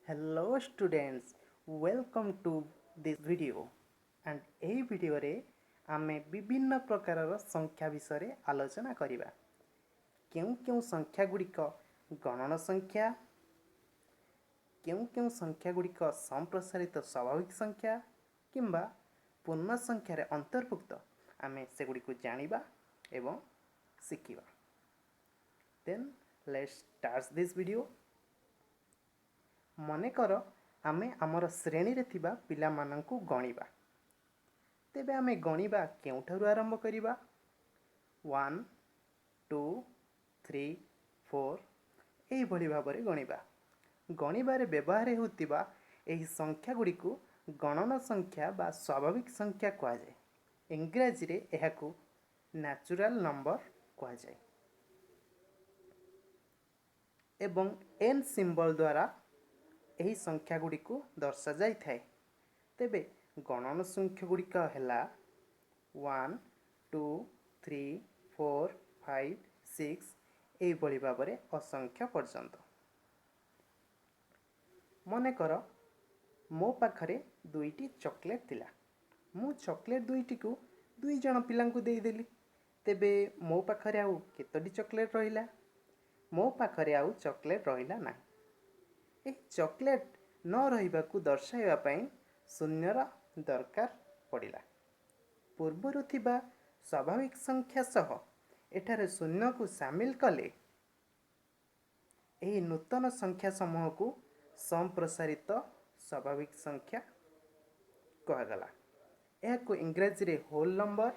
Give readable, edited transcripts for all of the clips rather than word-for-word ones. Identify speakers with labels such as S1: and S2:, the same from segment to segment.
S1: Hello students, welcome to this video and ଏହି ଭିଡ଼ିଓରେ ଆମେ ବିଭିନ୍ନ ପ୍ରକାରର ସଂଖ୍ୟା ବିଷୟରେ ଆଲୋଚନା କରିବା। କେଉଁ କେଉଁ ସଂଖ୍ୟା ଗୁଡ଼ିକ ଗଣନ ସଂଖ୍ୟା, କେଉଁ କେଉଁ ସଂଖ୍ୟା ଗୁଡ଼ିକ ସମ୍ପ୍ରସାରିତ ସ୍ୱାଭାବିକ ସଂଖ୍ୟା କିମ୍ବା ପୂର୍ଣ୍ଣ ସଂଖ୍ୟାରେ ଅନ୍ତର୍ଭୁକ୍ତ, ଆମେ ସେଗୁଡ଼ିକୁ ଜାଣିବା ଏବଂ ଶିଖିବା। Then let's start this video. ମନେକର ଆମେ ଆମର ଶ୍ରେଣୀରେ ଥିବା ପିଲାମାନଙ୍କୁ ଗଣିବା। ତେବେ ଆମେ ଗଣିବା କେଉଁଠାରୁ ଆରମ୍ଭ କରିବା? 1, 2, 3, 4, ଏହିଭଳି ଭାବରେ ଗଣିବା। ଗଣିବାରେ ବ୍ୟବହାର ହେଉଥିବା ଏହି ସଂଖ୍ୟା ଗୁଡ଼ିକୁ ଗଣନ ସଂଖ୍ୟା ବା ସ୍ୱାଭାବିକ ସଂଖ୍ୟା କୁହାଯାଏ। ଇଂରାଜୀରେ ଏହାକୁ ନ୍ୟାଚୁରାଲ୍ ନମ୍ବର କୁହାଯାଏ ଏବଂ ଏନ୍ ସିମ୍ବଲ ଦ୍ୱାରା ଏହି ସଂଖ୍ୟା ଗୁଡ଼ିକୁ ଦର୍ଶାଯାଇଥାଏ। ତେବେ ଗଣନ ସଂଖ୍ୟା ଗୁଡ଼ିକ ହେଲା 1, 2, 3, 4, 5, 6, ଏହିଭଳି ଭାବରେ ଅସଂଖ୍ୟ ପର୍ଯ୍ୟନ୍ତ। ମନେକର ମୋ ପାଖରେ ଦୁଇଟି ଚକୋଲେଟ୍ ଥିଲା। ମୁଁ ଚକୋଲେଟ୍ ଦୁଇଟିକୁ ଦୁଇ ଜଣ ପିଲାଙ୍କୁ ଦେଇଦେଲି। ତେବେ ମୋ ପାଖରେ ଆଉ କେତୋଟି ଚକୋଲେଟ୍ ରହିଲା? ମୋ ପାଖରେ ଆଉ ଚକୋଲେଟ୍ ରହିଲା ନାହିଁ। ଏହି ଚକୋଲେଟ୍ ନ ରହିବାକୁ ଦର୍ଶାଇବା ପାଇଁ ଶୂନ୍ୟର ଦରକାର ପଡ଼ିଲା। ପୂର୍ବରୁ ଥିବା ସ୍ୱାଭାବିକ ସଂଖ୍ୟା ସହ ଏଠାରେ ଶୂନ୍ୟକୁ ସାମିଲ କଲେ ଏହି ନୂତନ ସଂଖ୍ୟା ସମୂହକୁ ସମ୍ପ୍ରସାରିତ ସ୍ୱାଭାବିକ ସଂଖ୍ୟା କୁହାଗଲା। ଏହାକୁ ଇଂରାଜୀରେ ହୋଲ୍ ନମ୍ବର,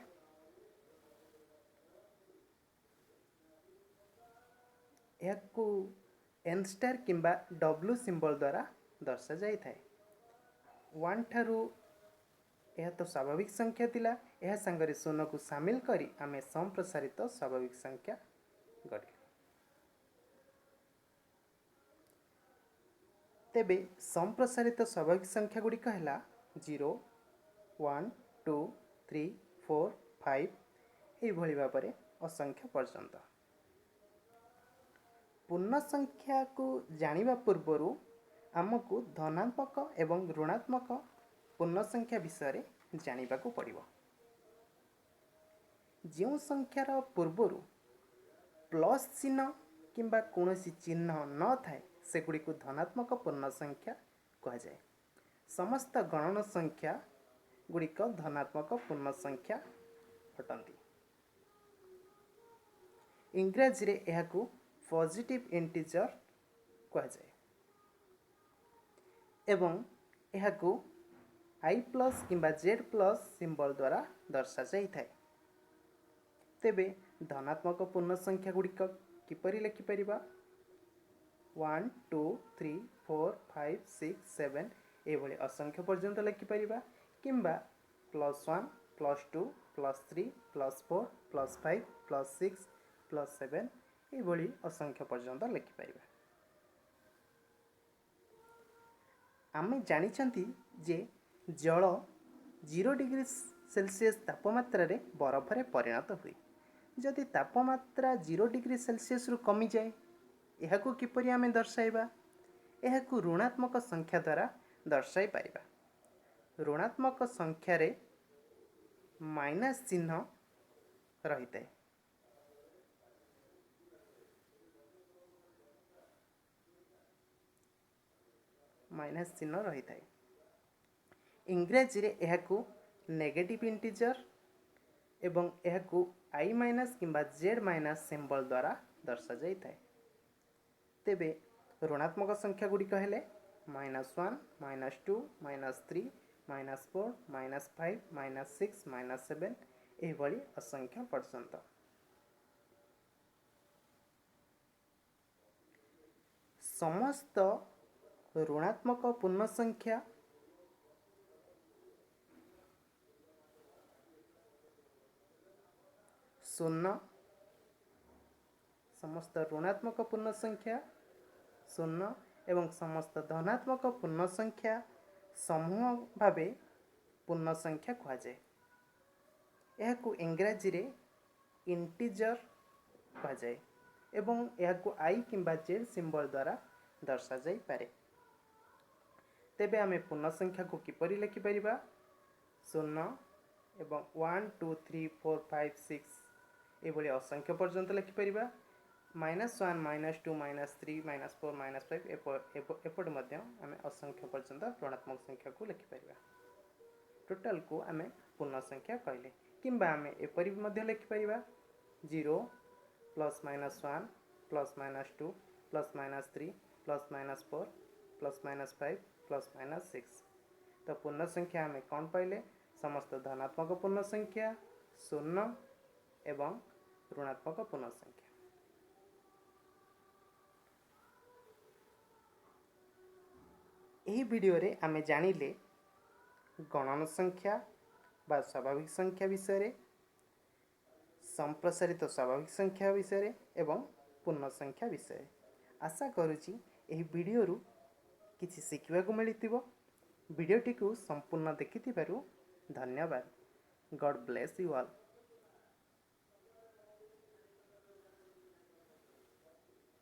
S1: ଏହାକୁ ଏନ୍ ଷ୍ଟାର୍ କିମ୍ବା ଡବ୍ଲୁ ସିମ୍ବଲ ଦ୍ୱାରା ଦର୍ଶାଯାଇଥାଏ। 1 ଠାରୁ ଏହା ତ ସ୍ୱାଭାବିକ ସଂଖ୍ୟା ଥିଲା, ଏହା ସାଙ୍ଗରେ ଶୂନକୁ ସାମିଲ କରି ଆମେ ସମ୍ପ୍ରସାରିତ ସ୍ୱାଭାବିକ ସଂଖ୍ୟା ଗଢ଼ିଲୁ। ତେବେ ସମ୍ପ୍ରସାରିତ ସ୍ୱାଭାବିକ ସଂଖ୍ୟା ଗୁଡ଼ିକ ହେଲା 0, 1, 2, 3, 4, 5, ଏହିଭଳି ଭାବରେ ଅସଂଖ୍ୟ ପର୍ଯ୍ୟନ୍ତ। ପୂର୍ଣ୍ଣ ସଂଖ୍ୟାକୁ ଜାଣିବା ପୂର୍ବରୁ ଆମକୁ ଧନାତ୍ମକ ଏବଂ ଋଣାତ୍ମକ ପୂର୍ଣ୍ଣ ସଂଖ୍ୟା ବିଷୟରେ ଜାଣିବାକୁ ପଡ଼ିବ। ଯେଉଁ ସଂଖ୍ୟାର ପୂର୍ବରୁ ପ୍ଲସ୍ ଚିହ୍ନ କିମ୍ବା କୌଣସି ଚିହ୍ନ ନଥାଏ, ସେଗୁଡ଼ିକୁ ଧନାତ୍ମକ ପୂର୍ଣ୍ଣ ସଂଖ୍ୟା କୁହାଯାଏ। ସମସ୍ତ ଗଣନ ସଂଖ୍ୟା ଗୁଡ଼ିକ ଧନାତ୍ମକ ପୂର୍ଣ୍ଣ ସଂଖ୍ୟା ଅଟନ୍ତି। ଇଂରାଜୀରେ ଏହାକୁ ପଜିଟିଭ୍ ଇଣ୍ଟିଜର କୁହାଯାଏ ଏବଂ ଏହାକୁ I plus କିମ୍ବା ଜେଡ୍ ପ୍ଲସ୍ ସିମ୍ବଲ ଦ୍ୱାରା ଦର୍ଶାଯାଇଥାଏ। ତେବେ ଧନାତ୍ମକ ପୂର୍ଣ୍ଣ ସଂଖ୍ୟା ଗୁଡ଼ିକ କିପରି ଲେଖିପାରିବା? 1, 2, 3, 4, 5, 6, 7, ଏଭଳି ଅସଂଖ୍ୟ ପର୍ଯ୍ୟନ୍ତ ଲେଖିପାରିବା କିମ୍ବା +1, +2, +3, +4, +5, +6, +7, ଏଭଳି ଅସଂଖ୍ୟ ପର୍ଯ୍ୟନ୍ତ ଲେଖିପାରିବା। ଆମେ ଜାଣିଛନ୍ତି ଯେ ଜଳ 0 ଡିଗ୍ରୀ ସେଲସିୟସ୍ ତାପମାତ୍ରାରେ ବରଫରେ ପରିଣତ ହୁଏ। ଯଦି ତାପମାତ୍ରା 0 ଡିଗ୍ରୀ ସେଲସିୟସ୍ରୁ କମିଯାଏ, ଏହାକୁ କିପରି ଆମେ ଦର୍ଶାଇବା? ଏହାକୁ ଋଣାତ୍ମକ ସଂଖ୍ୟା ଦ୍ୱାରା ଦର୍ଶାଇ ପାରିବା। ଋଣାତ୍ମକ ସଂଖ୍ୟାରେ ମାଇନସ୍ ଚିହ୍ନ ରହିଥାଏ। ମାଇନସ୍ ଚିହ୍ନ ରହିଥାଏ। ଇଂରାଜୀରେ ଏହାକୁ ନେଗେଟିଭ୍ ଇଣ୍ଟିଜର ଏବଂ ଏହାକୁ I minus କିମ୍ବା ଜେଡ୍ ମାଇନସ୍ ସିମ୍ବଲ ଦ୍ୱାରା ଦର୍ଶାଯାଇଥାଏ। ତେବେ ଋଣାତ୍ମକ ସଂଖ୍ୟା ଗୁଡ଼ିକ ହେଲେ -1, -2, -3, -4, -5, -6, -7, ଏହିଭଳି ଅସଂଖ୍ୟ ପର୍ଯ୍ୟନ୍ତ। ସମସ୍ତ ଋଣାତ୍ମକ ପୂର୍ଣ୍ଣ ସଂଖ୍ୟା ଶୂନ୍ୟ, ସମସ୍ତ ଋଣାତ୍ମକ ପୂର୍ଣ୍ଣ ସଂଖ୍ୟା ଶୂନ୍ୟ ଏବଂ ସମସ୍ତ ଧନାତ୍ମକ ପୂର୍ଣ୍ଣ ସଂଖ୍ୟା ସମୂହ ଭାବେ ପୂର୍ଣ୍ଣ ସଂଖ୍ୟା କୁହାଯାଏ। ଏହାକୁ ଇଂରାଜୀରେ ଇଣ୍ଟିଜର କୁହାଯାଏ ଏବଂ ଏହାକୁ I କିମ୍ବା ଜେଡ୍ ସିମ୍ବଲ ଦ୍ୱାରା ଦର୍ଶାଯାଇପାରେ। ତେବେ ଆମେ ପୂର୍ଣ୍ଣ ସଂଖ୍ୟାକୁ କିପରି ଲେଖିପାରିବା? ଶୂନ ଏବଂ 1, 2, 3, 4, 5, 6 ଏଭଳି ଅସଂଖ୍ୟ ପର୍ଯ୍ୟନ୍ତ ଲେଖିପାରିବା। -1, -2, -3, -4, -5, ଏପଟେ ମଧ୍ୟ ଆମେ ଅସଂଖ୍ୟ ପର୍ଯ୍ୟନ୍ତ ଋଣାତ୍ମକ ସଂଖ୍ୟାକୁ ଲେଖିପାରିବା। ଟୋଟାଲକୁ ଆମେ ପୂର୍ଣ୍ଣ ସଂଖ୍ୟା କହିଲେ। କିମ୍ବା ଆମେ ଏପରି ବି ମଧ୍ୟ ଲେଖିପାରିବା, 0 plus -1 plus -2 plus -3 plus -4 plus -5 plus -6। ତ ପୂର୍ଣ୍ଣ ସଂଖ୍ୟା ଆମେ କ'ଣ ପାଇଲେ? ସମସ୍ତ ଧନାତ୍ମକ ପୂର୍ଣ୍ଣ ସଂଖ୍ୟା, ଶୂନ ଏବଂ ଋଣାତ୍ମକ ପୂର୍ଣ୍ଣ ସଂଖ୍ୟା। ଏହି ଭିଡ଼ିଓରେ ଆମେ ଜାଣିଲେ ଗଣନ ସଂଖ୍ୟା ବା ସ୍ୱାଭାବିକ ସଂଖ୍ୟା ବିଷୟରେ, ସମ୍ପ୍ରସାରିତ ସ୍ୱାଭାବିକ ସଂଖ୍ୟା ବିଷୟରେ ଏବଂ ପୂର୍ଣ୍ଣ ସଂଖ୍ୟା ବିଷୟରେ। ଆଶା କରୁଛି ଏହି ଭିଡ଼ିଓରୁ କିଛି ଶିଖିବାକୁ ମିଳିଥିବ। ଭିଡ଼ିଓଟିକୁ ସମ୍ପୂର୍ଣ୍ଣ ଦେଖିଥିବାରୁ ଧନ୍ୟବାଦ। God bless you all.